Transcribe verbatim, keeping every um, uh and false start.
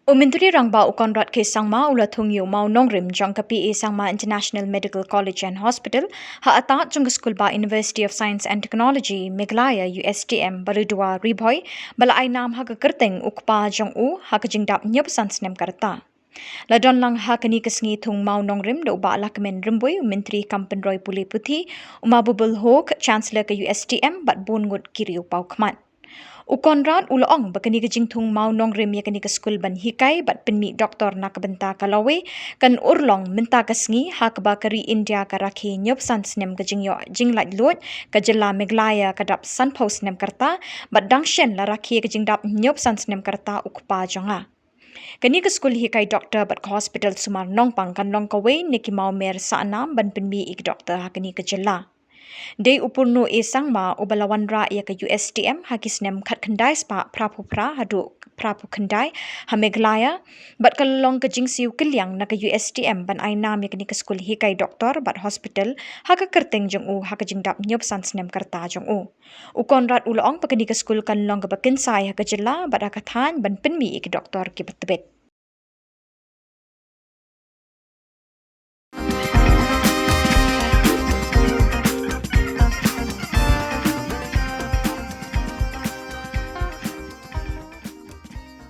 U Myntri Rangbah u Conrad K Sangma u la thung ïa u mawnongrim jong ka P A Sangma International Medical College and Hospital ha atad jong ka skulbah University of Science and Technology Meghalaya, U S T M, Baridua, Ri-Bhoi, ba la ai nam ha ka kyrteng u kpa jong u ha ka jingdap hynñiewphew san snem ka rta. La don lang ha kane ka sngi thung mawnongrim da u Bah Lahkmen Rymbui, u Myntri kam pynroi pule puthi, u Mahbubul Hoque, Chancellor ka U S T M, bad bun ngut ki riew paw khmat. U Conrad u la ong ba kane ka jingthung mawnongrim ïa kane ka skul ban hikai bad pynmih doktor na ka bynta ka lawei kan urlong mynta ka sngi, ha kaba ka ri India ka rakhe hynñiewphew san snem ka jingïoh jinglaitluid, ka jylla Meghalaya ka dap sanphew snem ka rta, bad dang shen la rakhe ka jingdap hynñiewphew san snem ka rta u kpa jong nga. Kane ka skul hikai doktor bad ka hospital sumar nongpang kan long kawei na ki mawmer sahnam ban pynmih ïa ki doktor ha kane ka jylla. Dei u Purno A Sangma uba la wanrah ïa ka U S T M ha ki snem khatkhyndai spah phraphew phra haduh phraphew khyndai ha Meghalaya, bad ka la long ka jingsiew kylliang na ka U S T M ban ai nam ïa kane ka skul hikai doktor bad hospital ha ka kyrteng jong u ha ka jingdap hynñiewphew san snem ka rta jong u. U Conrad u la ong ba kane ka skul kan long kaba kynsai ha ka jylla bad ha ka thaiñ ban pynmih ïa ki doktor kiba tbit.